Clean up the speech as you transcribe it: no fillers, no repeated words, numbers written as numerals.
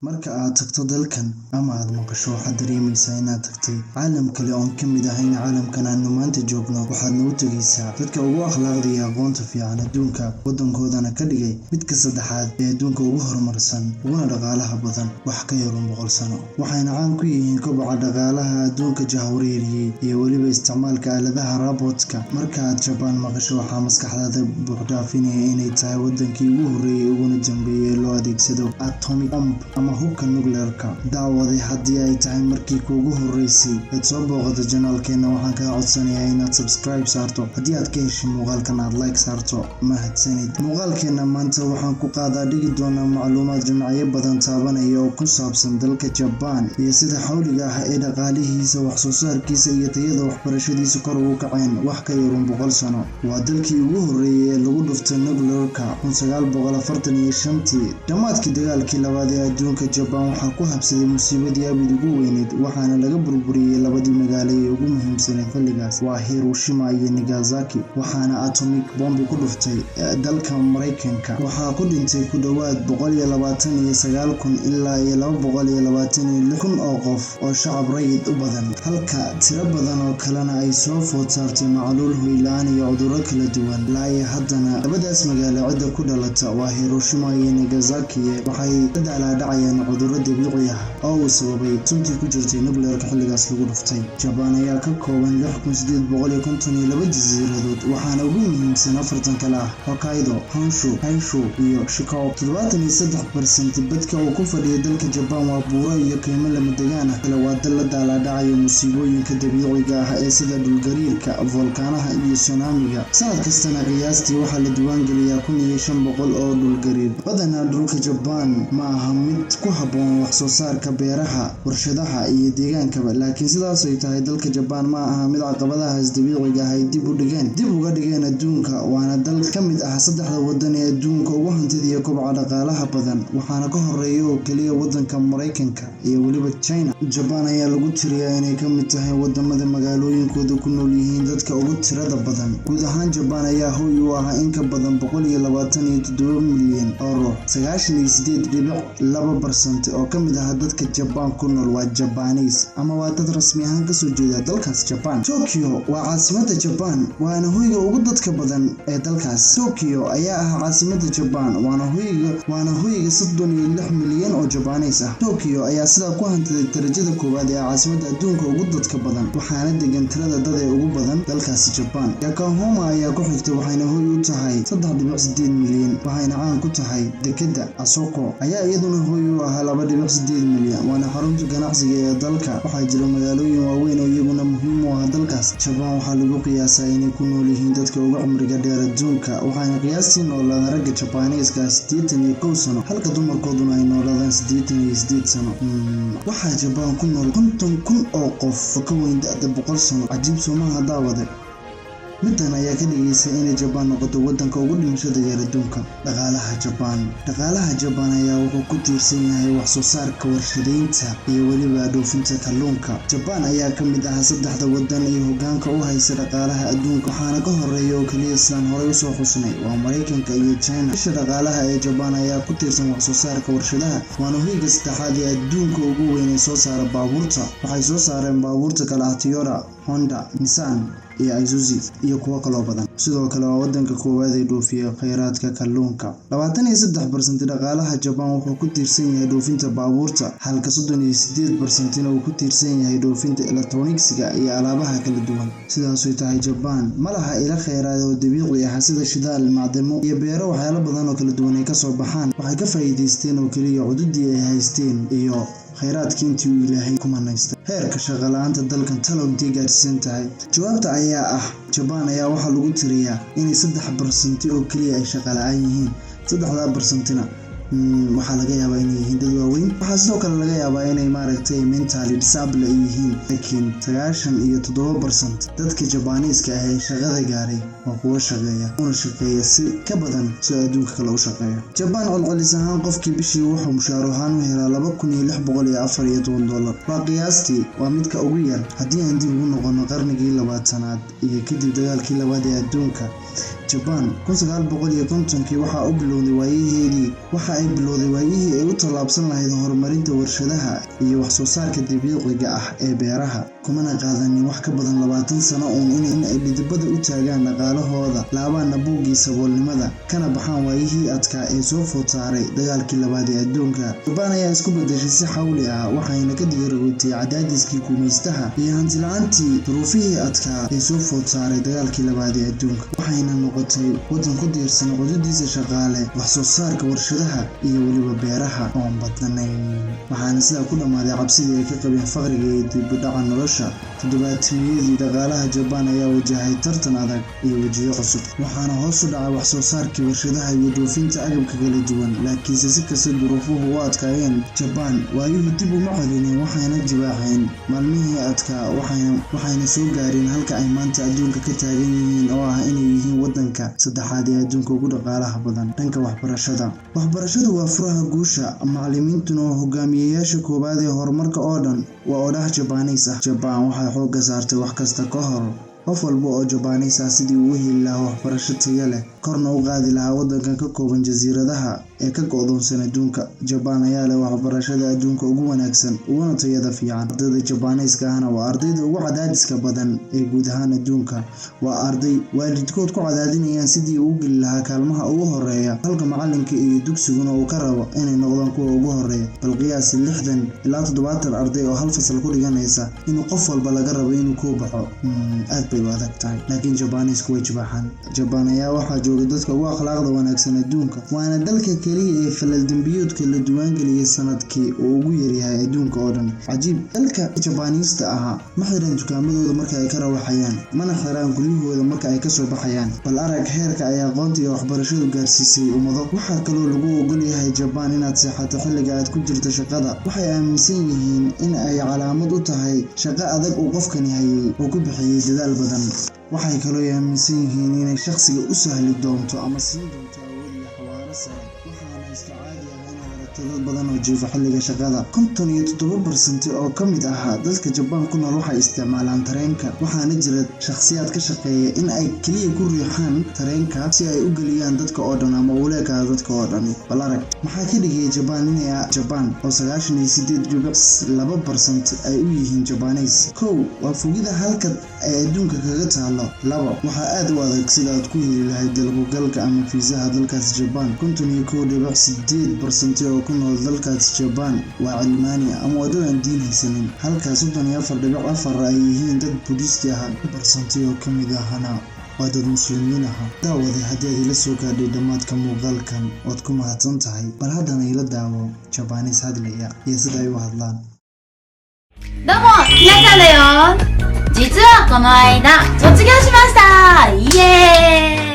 Marka aad tagto dalkan ama aad maqasho, waxaad dareemaysaa inaad tagtay caalam kale oon ka mid ahayn caalamkan aanu maanta joogno. Waxaadna u tegaysaa dadka ugu akhlaaqda iyo aqoonta fiican adduunka, waddankoodana ka dhigay midka saddexaad ee adduunka ugu horumarsan uguna dhaqaalaha badan wax ka yar 100 sano. Waxayna caan ku yihiin koboca dhaqaalaha adduunka jahwareeriyey iyo weliba isticmaalka aaladaha robotka. Marka aad Jabbaan maqasho, waxaa maskaxdaada buuxdhaafinaya inay tahay waddankii ugu horreeyay uguna dambeeyay ee loo adeegsado atomic bomb ama hubka nukliyeerka. Daawade, haddii ay tahay markii kuugu horreysay eed soo booqato channelkeena, waxaan kaa codsanayaa inaad subscribe saarto. Haddii aad ka heshay muuqaalkan, aad like saarto. Mahadsanid. Muuqaalkeena maanta waxaan ku qaadaa dhigi doonaa macluumaad dhinacyo badan taabanaya oo ku saabsan dalka Jabbaan iyo sida xawliga ah ee dhaqaalihiisa, wax soo saarkiisa iyo tayada waxbarashadiisa kor ugu kaceen wax ka yar 100 sano. Waa dalkii ugu horreeyay ee lagu dhuftay nukliyeerka 1945-tii. Dhammaadkii dagaalkii labaad ee adduunka, Jabbaan waxaa ku habsaday musiibadii abid ugu weyneyd, waxaana laga burburiyey labadii magaalo ee ugu muhiimsaneyd xilligaas, waa Hiroshima iyo Nagasaki, waxaana atomic bomb ku dhuftay dalka Mareykanka. Waxaa ku dhintay ku dhowaad 129,000 ilaa iyo 226,000 oo qof oo shacab rayid u badan, halka tiro badan oo kalena ay soo food saartay macaluul, hoy la'aan iyo cudurro kala duwan. Ilaa iyo haddana labadaas magaalo cidda ku dhalata, waa Hiroshima iyo Nagasaki, waxay la daalaa dhacayaan cudurro dabiici ah oo uu sababay suntii ku jirtay nukliyeerka xilligaas lagu dhuftay. Jabbaan ayaa ka kooban 6852 jasiiradood, waxaana ugu muhiimsan afartan kale ah: Hokkaido, Honshu, Kyushu iyo Shikoku. 73% badka uu ku fadhiyo dalka Jabbaan waa buuro iyo kaymo lamadegaan ah. Kale waa dal la daalaa dhacaya musiibooyinka dabiiciga ah ee sida dhulgariirka, foolkaanaha iyo tsunamiga. Sanad kastana qiyaastii waxaa la diiwaangeliyaa 1500 oo dhulgariir. Badanaa dhulka Jabbaan ma aha mid ku habboon wax soo saarka beeraha, warshadaha iyo deegaankaba. Laakiin sidaas ay tahay, dalka Jabaan ma aha mid caqabadahaas dabiiciga ah ay dib uga dhigeen adduunka. Waana dal ka mid ah saddexda waddan ee adduunka ugu hantida iyo kobaca dhaqaalaha badan, waxaana ka horeeya oo keliya waddanka Mareykanka iyo weliba China. Jabaan ayaa lagu tiriyaa inay ka mid tahay wadamada magaalooyinkooda ku nool yihiin dadka ugu tirada badan. Guud ahaan, Jabaan ayaa hoy u ah in ka badan 127 milyan oo ruux. 98.2% oo ka mid ah dadka Jabaan ku nool waa Jabaaniis ama waa dad rasmi ahaan kasoo jeeda dalkaas Jabaan. Tokyo waa caasimada Jabaan, waana hoyga ugu dadka badan ee dalkaas. Tokyo ayaa ah caasimada Jabaan, waana hoyga 36 milyan oo Jabaaniis ah. Tokyo ayaa sidaa ku hantiday darajada koowaad ee caasimada adduunka ugu dadka badan, waxaana degan tirada dad ee ugu badan dalkaasi Jabaan. Yokohama ayaa ku xigta, waxayna hoy u tahay 3.8 milyan, waxayna caan ku tahay dekeda. Osaka ayaa iyaduna hoy u ahaa 2.8 milyan, waana xarunta ganacsiga ee dalka. Waxaa jira magaalooyin waaweyn oo iyaguna muhiim u ah dalkaas Jabaan. Waxaa lagu qiyaasaa inay ku nool yihiin dadka ugu cimriga dheer adduunka, waxaana qiyaastii noolaadaan ragga Jabaaniiska 81 sano, halka dumarkooduna ay noolaadaan 88 sano. Waxaa Jabaan ku nool 50,000 oo qof oo ka weyn da'da 100 sano. Cajiib soomaha, daawade? Middan ayaa ka dhigaysa inay Jabaan noqoto waddanka ugu dhimashada yar adduunka. Dhaqaalaha Jabaan. Dhaqaalaha Jabaan ayaa wuxuu ku tiirsan yahay wax soo saarka warshadeynta iyo weliba dhoofinta kalluunka. Jabaan ayaa ka mid ah saddexda waddan ee hoggaanka u haysa dhaqaalaha adduunka, waxaana ka horeeya oo keliya, sidaan horey usoo xusnay, waa Mareykanka iyo China. Isha dhaqaalaha ee Jabaan ayaa ku tiirsan wax soo saarka warshadaha, waana hoyga saddexaad ee adduunka ugu weyn ee soo saara baabuurta. Waxay soo saareen baabuurta kale ah Toyota, Honda, Nissan iyo Isuzu iyo kuwo kaloo badan. Sidoo kale waa wadanka koowaad ee dhoofiya kheyraadka kalluunka. 23% dhaqaalaha Jabaan wuxuu ku tiirsan yahay dhoofinta baabuurta, halka 38%-na uu ku tiirsan yahay dhoofinta elektaroonigsiga iyo alaabaha kala duwan. Sidaasoo tahay, Jabaan ma laha ilo kheyraad oo dabiici ah sida shidaal, macdano iyo beero waxyaalo badan oo kala duwan ay kasoo baxaan. Waxay ka faa'iidaysteen oo keliya cududii ay haysteen iyo kheyraadkii intii uu Ilaahay ku manaystay. Heerka shaqo la'aanta dalkan talow intee gaarsiisan tahay? Jawaabta ayaa ah Jabaan ayaa waxaa lagu tiriyaa inay 3% oo keliya ay shaqo la'aan yihiin. Saddexdaa percentina waxaa laga yaabaa inay yihiin dad waaweyn. Waxaa sidoo kale laga yaabaa inay, maaragtay, mentally disable ay yihiin. Laakiin 97% dadka Jabaaniiska ah ee shaqada gaaray waa kuwo shaqeeya, una shaqeeya si ka badan sida adduunka kale u shaqeeyo. Jabaan celcelis ahaan qofkii bishii wuxuu mushaar ahaan u helaa $2,614. Waa qiyaastii, waa midka ugu yar. Haddii aan dib ugu noqono qarnigii 20aad iyo kadib dagaalkii labaad ee adduunka, Jabaan 1950-kii waxaa u bilowday waayaheedii, waxa ay bilowday waayihii ay u tallaabsan lahayd horumarinta warshadaha iyo wax soo saarka dabiiciga ah ee beeraha. Kumana qaadanin wax ka badan 20 sano uun in ay dhidibada u taagaan dhaqaalahooda, laabaana buuggii saboolnimada, kana baxaan waayihii adkaa ee soo food saaray dagaalkii labaad ee adduunka. Jabaan ayaa isku bedeshay si xawli ah, waxayna ka digarogotay cadaadiskii gumaystaha iyo hanti la-aantii, duruufihii adkaa ee soo food saaray dagaalkii labaad ee adduunka, waxayna noqotay waddan ku diirsan cududiisa shaqaale, wax soo saarka warshadaha iyo weliba beeraha oon badnayn. Waxaana sidaa ku dhammaaday cabsidii ay ka qabeen faqriga iyo dib u dhaca nolosha. Toddobaatimiyadii, dhaqaalaha Jabaan ayaa wajahay tartan adag iyo wejiyo cusub, waxaana hoos u dhacay wax soo saarkii warshadaha iyo dhoofinta agabka kala duwan. Laakiinse si kasta duruufuhu u adkaayeen, Jabaan waayuhu dib uma celinin, waxayna jibaaxeen maalmihii adkaa, waxayna soo gaareen halka ay maanta adduunka ka taagan yihiin, oo ah inay yihiin waddanka saddexaad ee adduunka ugu dhaqaalaha badan. Dhanka waxbarashada, waxbarashadu waa furaha guusha, macallimiintuna waa hogaamiyeyaasha koowaad ee horumarka oo dhan, waa odhaah Jabaaniis ah. Jabaan waxay xoogga saartay wax kasta ka hor qof walba oo Jabaaniis ah sidii uu u heli lahaa waxbarasho tayo leh, korna u qaadi lahaa waddankan ka kooban jasiiradaha ee ka go'doonsan adduunka. Jabaan ayaa leh waxbarashada adduunka ugu wanaagsan uguna tayada fiican. Ardayda Jabaaniiska ahna waa ardayda ugu cadaadiska badan ee guud ahaan adduunka. Waa arday waalidkood ku cadaadinayaan sidii uu u geli lahaa kaalmaha ugu horeeya, halka macalinka iyo dugsiguna uu ka rabo inay noqdaan kuwa ugu horeeya. Bal qiyaasi 60 ilaa 70 arday oo hal fasal ku dhiganaysa inuu qof walba laga rabo inuu kuu baxo. Aad bay u adag tahay, laakiin Jabaaniisku way jibaaxaan. Jabaan ayaa waxaa jooga dadka ugu akhlaaqda wanaagsan adduunka, waana dalka keliya ee falal dembiyoodka la diiwaangeliyay sanadkii uu ugu yaryahay adduunka oo dhan. Cajiib, dalka Jabaaniista ahaa ma xiraan dukaamadooda marka ay ka rawaxayaan, mana xiraan guryahooda marka ay kasoo baxayaan. Bal arag heerka ay aqoonta iyo waxbarashadu gaarsiisay ummado. Waxaa kaloo lagu ogol yahay Jabaan inaad seexato xilliga aad ku jirto shaqada. Waxay aaminsan yihiin in ay calaamad u tahay shaqo adag uu qofkani hayay oo ku bixiyey dadaal badan. Waxay kaloo aaminsan yihiin inay shaqsiga u sahli doonto ama siin doonto awood iyo xawaaro sare. Waxaana iska caadi ah inaad aragto dad badan oo jiifa xilliga shaqada. 57% oo ka mid ah dadka Jabaan ku nool waxay isticmaalaan tareenka, waxaana jira shakhsiyaad ka shaqeeya in ay keliya ku riixaan tareenka si ay u geliyaan dadka oo dhan ama ula ekaado dadka oo dhan. Bal arag, maxaa ka dhigaya Jabaan inay Jabaan oo 98.2% ay u yihiin Jabaaniis? Kow, waa fogida halka ay adduunka kaga taalo. Labo, waxaa aad u adag sida aad ku heli lahayd dalkugalka ama fiisaha dalkaasi Jabaan. 51.8% oo ku nool dalkaasi Jabaan waa cilmaani ama waa dad aan diin haysanin, halka 34.4 ay yihiin dad Budisti ah, percent oo ka mid ahna waa dad Muslimiin ah. Daawade, haddii aad ila soo gaadhay dhammaadka muuqaalkan, waad ku mahadsan tahay. Bal haddana ila daawo Jabaaniis hadlaya iyo sida ay u hadlaan. どうも、ひなちゃんだよ。実はこの間、卒業しました。イエーイ。